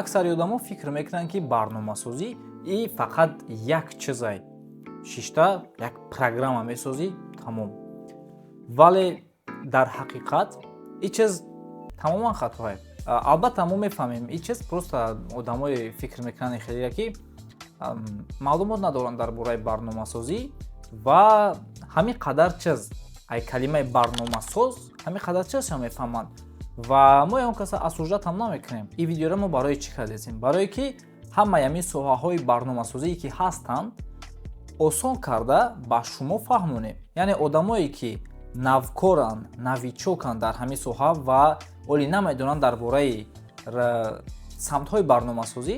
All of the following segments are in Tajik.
Аксари одамо фикр мекунанд, ки барномасозӣ и фақат як чизай: шишта як программа месозӣ, тамом. Вале дар ҳақиқат ин чиз тамоман хатое. Албатта, мо мефаҳмем, ин чиз просто одамое фикр мекунанд хеле, ки маълумот надоранд дар бораи барномасозӣ ва ҳамин қадар чиз, ай калимаи барномасоз ҳамин қадар чизша мефаҳманд. Ва мо он каса осуждать ҳам намекунем. Ин видеоро мо барои чӣ кардесем? Барое ки ҳамаи ҳамин соҳаҳои барномасозие, ки ҳастанд, осон карда ба шумо фаҳмонем. Яъне одамое, ки навкоранд, новичок анд дар ҳамин соҳа ва олӣ намедонанд дар бораи самтҳои барномасозӣ,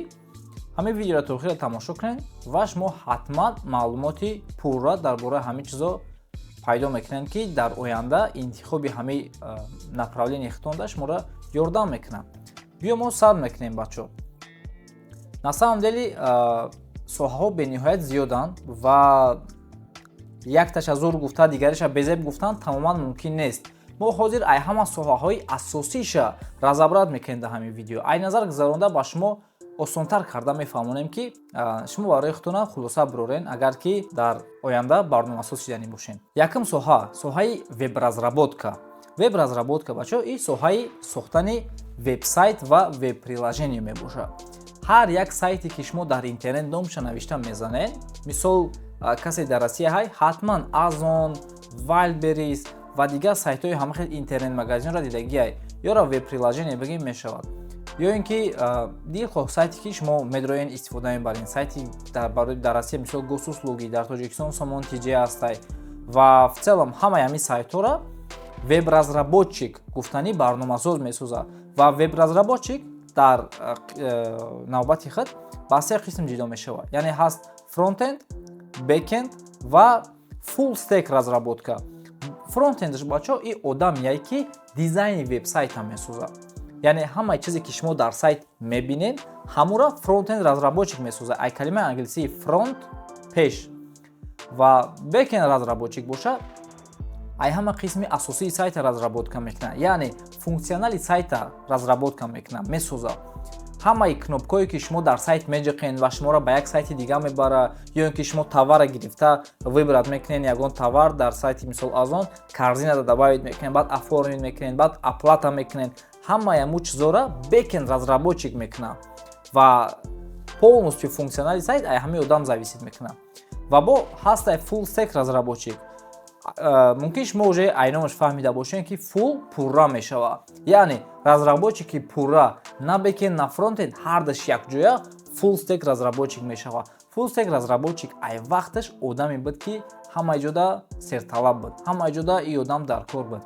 ҳамин видеоро то охира тамошо кунед ва шумо ҳатман маълумоти пурра дар бораи ҳамин чизо пайдо мекунед, ки дар оянда интихоби ҳамин направление худтонда шуморо ёрдам мекунад. Биё, мо сар мекунем, бачо. На самом деле соҳаҳо бениҳоят зиёданд ва якташа зур гуфта, дигариша безеб гуфтан тамоман мумкин нест. Мо ҳозир ай ҳама соҳаҳои асосиша разобрать мекунем дар ҳамин видео, ай назар гузаронда ба шумо осонтар карда мефаҳмонем, ки шумо барои худтона хулоса бирорен, агар ки дар оянда барномасоз шиданӣ бошед. Якум соҳа — соҳаи веб-разработка. Веб-разработка, бачаҳо, ин соҳаи сохтани вебсайт ва веб-приложение мебошад. Ҳар як сайте, ки шумо дар интернет номша навишта мезанед, мисол, касе дар Россия ҳай, ҳатман Озон, Вайлдберриз ва дигар сайтҳои ҳама хел интернет-магазинро дидагиай, ёро веб-приложение бигем мешавад, ё ин ки дилхоҳ сайте, ки шумо медроен, истифода мебаред, сайти дар Россия, мисол, Госуслуги, дар Тоҷикистон Сомон тиҷе ҳастай ва в целом ҳамаи ҳамин сайтҳоро веб-разработчик гуфтанӣ барномасоз месозад. Ва веб-разработчик дар навбати худ ба се қисм ҷудо мешавад, яъне ҳаст фронтенд, бэкенд ва full stack разработка. Фронтендш, бачаҳо, и одамие, ки дизайни вебсайта месозад, яъне ҳамаи чизе, ки шумо дар сайт мебинед, ҳамура фронтенд разработчик месозад, ай калимаи англисии фронт — пеш. Ва бэкенд разработчик бошад, ай ҳама қисми асосии сайта разработка мекунад, яъне функсионали сайта разработка мекунад, месозад. Ҳамаи кнопкое, ки шумо дар сайт меҷиқен ва шуморо ба як сайти дига мебара, ё ин ки шумо товара гирифта выбрать мекунед, ягон товар дар сайти, мисол, Озон, корзинада добавить мекунед, баъд оформить мекунед, баъд оплата мекунед, ҳамаи ҳамун чизора бэкенд разработчик мекунад ва полностью функсионали сайт ай ҳамаи одам зависит мекунад. Ва бо ҳастай full stack разработчик. Мумкин шумо уже айномаш фаҳмида бошед, ки full — пурра мешавад, яъне разработчики пурра, на бэкенд, на фронтенд, ҳардаш якҷоя full stack разработчик мешавад. Full stack разработчик ай вақташ одаме буд, ки ҳамаи ҷода серталаб буд, ҳамаи ҷода и одам дар кор буд.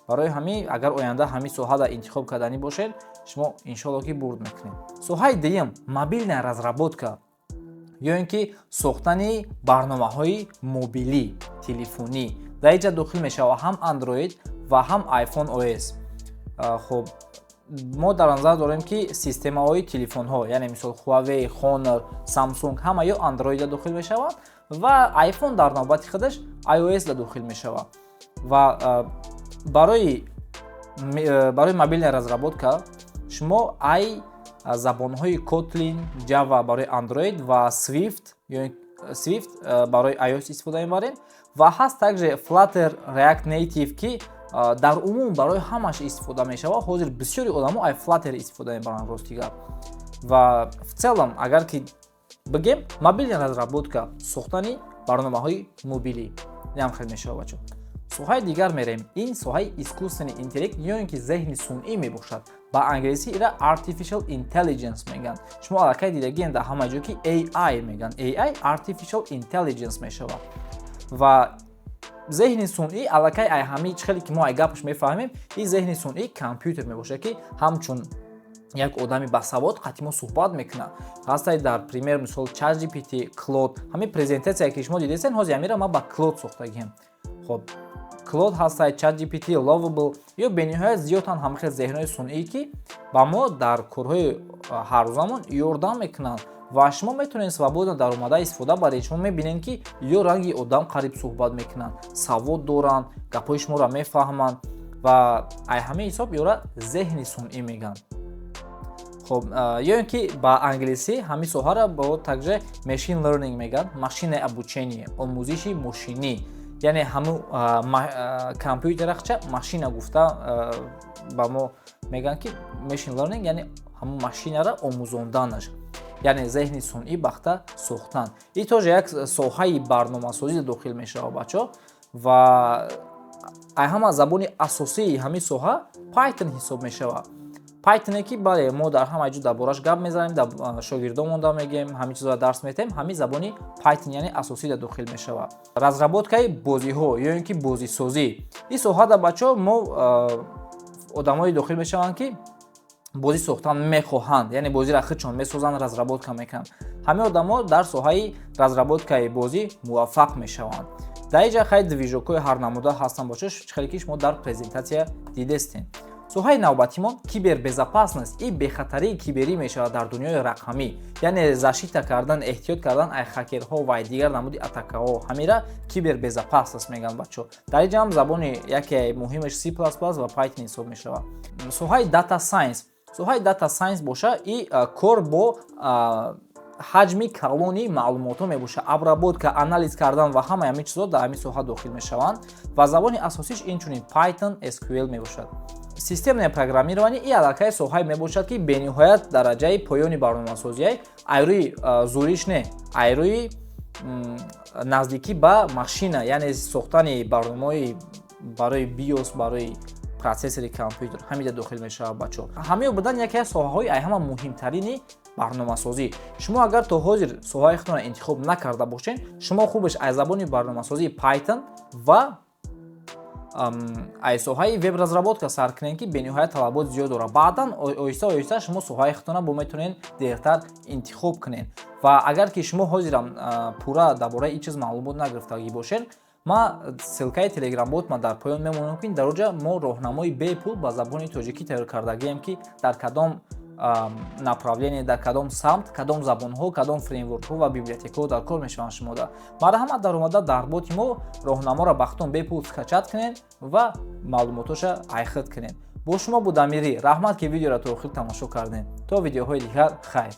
Барои ҳамин, агар оянда ҳамин соҳада интихоб карданӣ бошед, шумо иншоалло ки бурд мекунед. Соҳаи дуюм — мобильная разработка, ё ин ки сохтани барномаҳои мобилӣ, телефонӣ. Дар инҷа дохил мешавад ҳам Android ва ҳам iPhone OS. Хуб, мо дар назар дорем, ки системаҳои телефонҳо, яъне мисол Huawei, Honor, Samsung, ҳама ё Android дохил мешаванд ва iPhone дар навбати худаш iOS дохил мешавад. Ва барои мобильная разработка шумо ай забонҳои Kotlin, Java барои Android ва Swift ё Swift барои iOS истифода мебарем. Ва ҳаст также Flutter, React Native, ки дар умум барои ҳамаш истифода мешавад. Ҳозир бисёри одамо ай Flutter истифода мебаранд, рости гап. Ва в целом, агар ки бигем, мобильная разработка — сохтани барномаҳои мобилӣ, инам хел мешавад, бачо. Соҳаи дигар мерем, ин соҳаи искусственный интеллект, ё ин ки зеҳни сунъӣ мебошад. Ба англисӣ ира artificial intelligence мегӯянд. Шумо аллакай дидагиен дар ҳама ҷо, ки AI мегӯянд. AI — artificial intelligence мешавад. Ва зеҳни сунъӣ аллакай ай ҳамаи чӣ хеле ки мо ай гапаш мефаҳмем, ин зеҳни сунъӣ компютер мебошад, ки ҳамчун як одами басавод қатъи мо суҳбат мекунад. Ҳастай дар пример, мисол, ChatGPT, Claude. Ҳамин презентатсия, ки шумо дидесен ҳозир, ҳамира ман ба Claude сохтагием. Хоб, Claude ҳастай, ChatGPT, Lovable ё бениҳоят зиёданд ҳама хел зеҳнҳои сунъӣ, ки ба мо дар корҳои ҳаррӯзамон ёрдам мекунанд ва шумо метавонед свободно дар омада истифода баред. Шумо мебинед, ки ё ранги одам қариб суҳбат мекунанд, савод доранд, гапҳои шуморо мефаҳманд ва ай ҳамаи ҳисоб ёра зеҳни сунъӣ мегӯянд. Хоб, ё ин ки ба англисӣ ҳамин соҳара бо также machine learning мегӯянд, машинное обучение, омӯзиши мошинӣ, яъне ҳамун компютерахча машина гуфта ба мо мегӯянд, ки machine learning яъне ҳамун машинара омӯзонданаш, яъне зеҳни сунъӣ бахта сохтан. И тоже як соҳаи барномасозӣ дохил мешавад, бачаҳо. Ва ай ҳама забони асосии ҳамин соҳа Python ҳисоб мешавад. Python, ки бале, мо дар ҳама ҷо дар бораш гап мезанем, дар шогирдомонда мегӯем, ҳамин чизро дарс метаҳем. Ҳамин забони Python, яъне асосӣ дохил мешавад. Разработкаи бозиҳо ё ин ки бозисозӣ. Ин соҳа дар, бачаҳо, мо одамое дохил мешаванд, ки бозӣ сохтан мехоҳанд, яъне бозиро худшон месозанд, разработка мекунанд. Ҳамин одамо дар соҳаи разработкаи бозӣ муваффақ мешаванд. Дар ин ҷа хай движокҳои ҳарнамуда ҳастанд, бачаҳо, хеле ки шумо дар презентатсия дидестем. Соҳаи навбатимон кибербезопасность и бехатарии киберӣ мешавад дар дунёи рақамӣ, яъне защита кардан, эҳтиёт кардан ай хакерҳо ва дигар намуди атакаҳо. Ҳамира кибербезопасность мегӯянд, бачаҳо. Дар ин ҷа ҳам забони яке муҳимаш C++ ва Python ҳисоб мешавад. Соҳаи data science. Соҳаи data science боша, и кор бо ҳаҷми калони маълумотҳо мебошад, обработка, анализ кардан ва ҳамаи ҳамин чизҳо дар ҳамин соҳа дохил мешаванд ва забони асосиш инчунин Python, SQL мебошад. Системное программирование и аллакай соҳае мебошад, ки бениҳоят дараҷаи поёни барномасозиай, айрӯи зуриш не, айрӯи наздикӣ ба машина, яъне сохтани барномаҳои барои BIOS, барои процессори компютер ҳамида дохил мешавад, бачаҳо. Ҳамаи будан яке аз соҳаҳои ай ҳама муҳимтарини барномасозӣ. Шумо агар то ҳозир соҳаи худтонро интихоб накарда бошед, шумо хубеш аз забони барномасозии Python ва ай соҳаи веб-разработка сар кунед, ки бениҳоят талабот зиёд дорад. Баъдан оҳиста оҳиста шумо соҳаи худтонро бо метавонед дертар интихоб кунед. Ва агар ки шумо ҳозирам пурра дар бораи ин чиз маълумот нагирифтагӣ бошед, ма ссылкаи телеграмбот ма дар поён мемонам, ки дар оҷа мо роҳнамои бепул ба забони тоҷикӣ тайёр кардагием, ки дар кадом направление, дар кадом самт, кадом забонҳо, кадом фреймворкҳо ва библиотекаҳо дар кор мешаванд. Шумода марҳамат, даромада дар боти мо роҳнаморо бахтон бепул скачать кунед ва маълумотоша айхид кунед. Бо шумо буд Амирӣ. Раҳмат, ки видеоро то охир тамошо кардем. То видеоҳои дигар, хайр.